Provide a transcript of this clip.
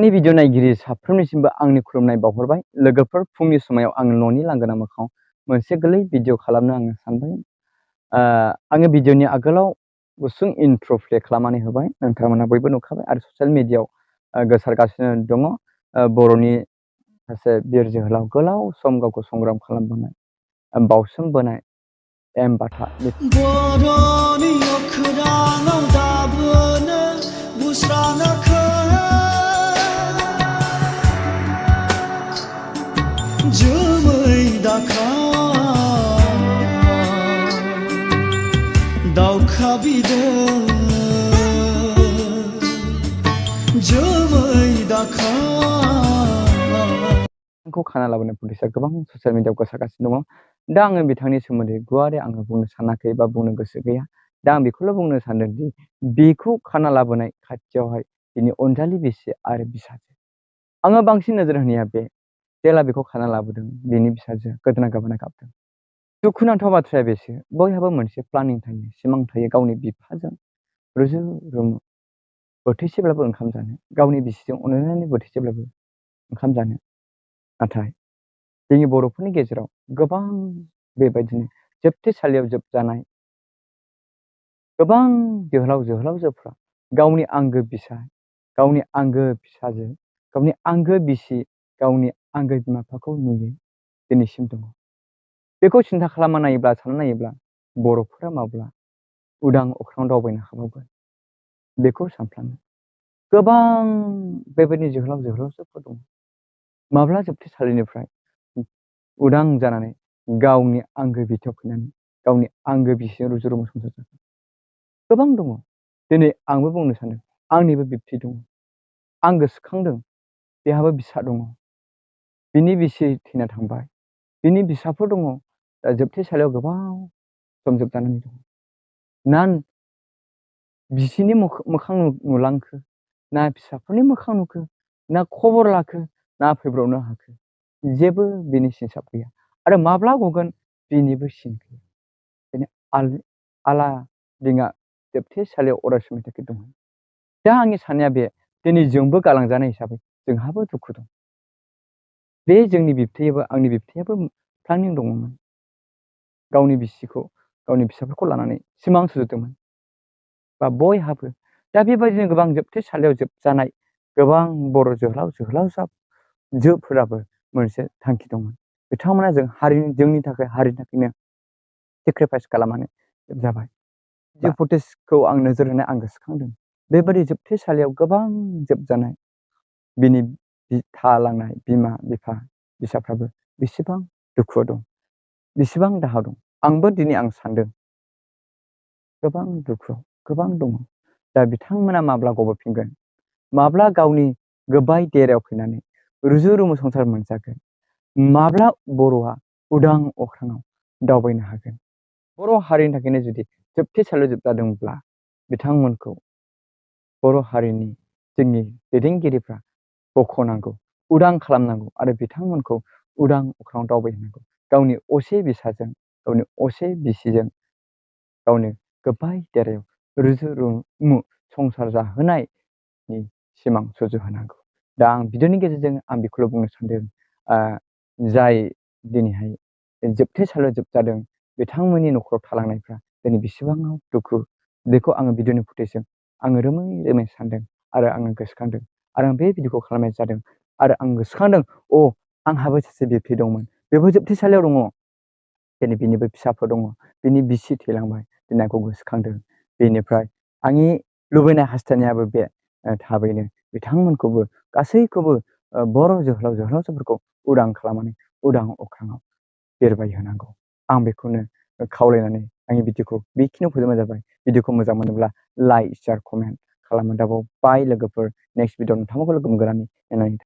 आंनि भिडिअ नायगिरि साफ्रोमनिसिमबो आंनि खुलुमनाय बावहरबाय। लोगोफोर, फुंनि समायाव आं न'नि लांगोना मोखाङाव मोनसे गोरलै भिडिअ खालामनो आङो सानबाय। आङो भिडिअनि आगोलाव गुसुं इन्ट्र' प्ले खालामनानै होबाय। नोंथांमोना बयबो नुखाबाय आरो ससियेल मिडियायाव गोसारगासिनो दङ। बर'नि सासे बिर जोहोलाव, गोलाव सम गावखौ संग्राम खालामबोनाय, बावसोमबोनाय एम्बाथा बर'नि अख्राङाव दाबोनो बुस्राङाखै जोमै दाखा दावखा बिदै जोमै दाखा खाना लाबोनाय फुटेजआ गोबां ससियेल मिडियायाव गोसारगासिनो दङ। दा आङो बिथांनि सोमोन्दै गुवारै आङो बुंनो सानाखै बा बुंनो गोसो गैया। दा आं बेखौल' बुंनो सानदों दि बेखौ खाना लाबोनाय खाथियावहाय बिनि अनजालि बिसि आरो बिसाजो। आङो बांसिन नोजोर होनाया बे, जेला बेखौ खाना लाबोदों बिनि बिसाजोआ गोदोना गोबाना गाबदों। दुखुनांथाव बाथ्राया बेसो, बयहाबो मोनसे प्लानिं थायो, सिमां थायो गावनि बिफाजों रुजु रुमु बोथिसेब्लाबो ओंखाम जानो, गावनि बिसिजों अनलायनानै बोथिसेब्लाबो ओंखाम जानो। नाथाय जोंनि बर'फोरनि गेजेराव गोबां बेबायदिनो जोबथेसालियाव जोबजानाय गोबां जोहोलाव जोहोलावजोफ्रा गावनि आंगो बिसा, गावनि आंगो फिसाजो, गावनि आंगो बिसि, गावनि आंगो बिमा बिफाखौ नुयै दिनैसिम दङ। बेखौ सिन्था खालामना नायोब्ला, सानना नायोब्ला बर'फोरा माब्ला उदां अख्राङाव दावबायनो हाबावगोन बेखौ सानफ्लाङो। गोबां बेबायदिनो जोहोलाव जोहोलावजोफोर दङ। माब्ला जोबथेसालिनिफ्राय उदां जानानै गावनि आंगो बिथायाव फैनानै गावनि आंगो बिसिजों रुजु रुमु संसार जागोन। गोबां दङ। दिनै आंबो बुंनो सानदों, आंनिबो बिबथै दङ। आं गोसोखांदों, बेहाबो बिसा दङ। बिनि बिसि थैना थांबाय, बिनि बिसाफोर दङ। जोबथेसालियाव गोबाव सम जोबजानानै दङ। ना बिसिनि मोखां नुलांखो, ना फिसाफोरनि मोखां नुखो, ना खबर लाखो, ना फैब्रबनो हाखो, जेबो बिनि सिनसाब गैया। आरो माब्ला गगोन बिनिबो सिन गैया। बेनो आला दिङा जोबथेसालियाव अरायसमनि थाखाय दङ। दा आंनि साननाया बे, दिनै जोंबो गालांजानाय हिसाबै जोंहाबो दुखु दं। बे जोंनि बिबथैयाबो, आंनि बिबथैयाबो प्लानिं दङमोन। गावनि बिसिखौ, गावनि फिसाफोरखौ लानानै सिमां सुजुदोंमोन। बा बयहाबो दा बेबायदिनो गोबां जोबथेसालियाव जोबजानाय गोबां बर' जोहोलाव जोहोलावजोफोराबो मोनसे थांखि दंमोन। बिथांमोना जोंनि थाखाय, हारिनि थाखायनो सेक्रिफाइस खालामनानै जाबाय। बे फुटेजखौ आं नोजोर होनाय आं गोसोखांदों। बेबायदि जोबथेसालियाव गोबां जोबजानाय बिनि थालांनाय बिमा बिफा बिसाफ्राबो बेसेबां दुखुआव दं, बेसेबां दाहा दं। आंबो दिनै आं सानदों गोबां दुखुआव गोबां दङ। दा बिथांमोना माब्ला गबोफिनगोन, माब्ला गावनि गोबाय देरायाव फैनानै रुजु रुमु संसार मोनजागोन, माब्ला बर'आ उदां अख्राङाव दावबायनो हागोन। बर' हारिनि थाखायनो जुदि जोबथेसालियाव जोबजादोंब्ला बिथांमोनखौ बर' हारिनि जोंनि दैदेनगिरिफ्रा बख'नांगौ, उदां खालामनांगौ आरो बिथांमोनखौ उदां अख्राङाव दावबायहोनांगौ। गावनि असे बिसाजों, गावनि असे बिसिजों, गावनि गोबाय देरायाव रुजु रुमु संसार जाहोनायनि सिमां सुजुहोनांगौ। दा आं भिडिअनि गेजेरजों आं बेखौल' बुंनो सानदों, जाय दिनैहाय जोबथेसालियाव जोबजादों बिथांमोननि न'खराव थालांनायफ्रा दिनै बेसेबां दुखु, बेखौ आङो भिडिअनि फुटेजजों आङो रोमै रोमै सानदों आरो आङो गोसोखांदों। आरो आं बे भिडिअखौ खालामनाय जादों आरो आं गोसोखांदों, आंहाबो सासे बिबथै दंमोन, बेबो जोबथेसालियाव दङ। दिनै बिनिबो फिसाफोर दङ, बिनि बिसि थैलांबाय। दिनै आंखौ गोसोखांदों। बेनिफ्राय आंनि लुबैनाय हास्थायनायाबो बे, थाबैनो बिथांमोनखौबो गासैखौबो बर' जोहोलाव जोहोलावजोफोरखौ उदां खालामनानै उदां अख्राङाव बिरबायहोनांगौ। आं बेखौनो खावलायनानै आंनि भिडिअखौ बेखिनियाव फोजोबनाय जाबाय। भिडिअखौ मोजां मोनोब्ला लाइक, शेयार, कमेन्ट खालामनो दाबाव। बाय लोगोफोर, नेक्स्ट भिडिअ नोंथांमोनखौ लोगो मोनगोन होननानै